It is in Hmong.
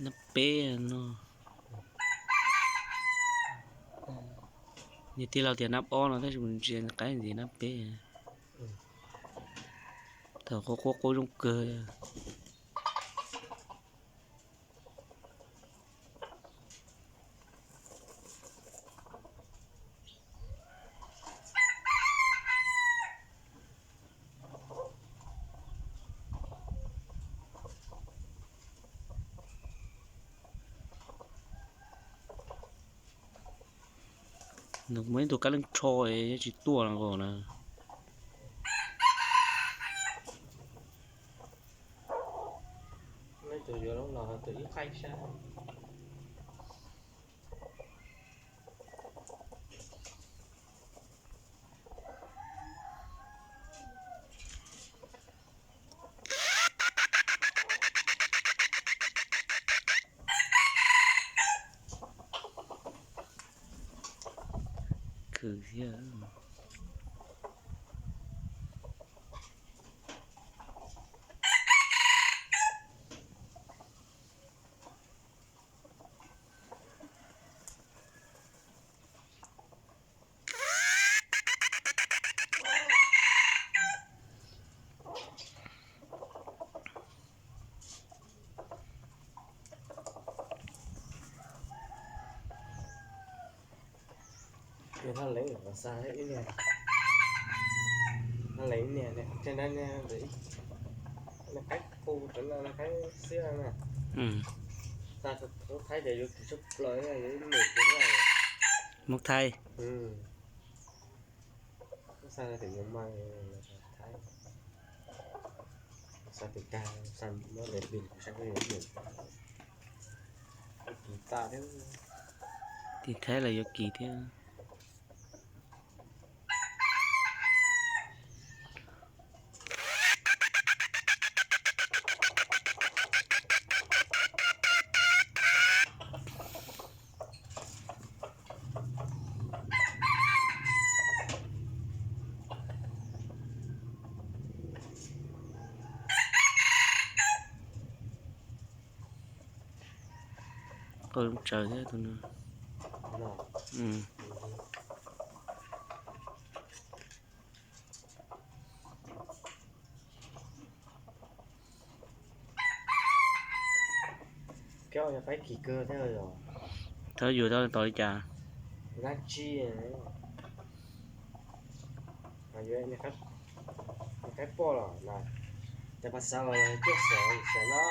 Nab peb no, niag tij laug tias nab ob no tab sis kuv ntsia qaib ntxiv nab peb. Thaum quaj quaj quaj zoo kawg. Nws muaj ib tug kab leej rho, yeej tsis tuaj nkaus na. Khwv thiab. Hnab leev, hnab leev niag thiab, hnab niag ntawd, hnab qaib qus rau no, hnab qaib xiab na. Xa Hmoob Thaib ces yuav tsum tshaj plaws, yuav ib nus Hmoob Thaib. Xa tim Nyuj Maj, Thaib, xa tim kag, xa muab lawv pis kuv saib yuav nus, kis tas thiab. Tim Thaib los yuav kis thiab. Qw tsaws thiab tus no. Koj yog qaib kis kawg thiab yog. Thov yus tau tos li cas? Dab tsi? Qaib poj los na, ces pas xav los coj xav xav no.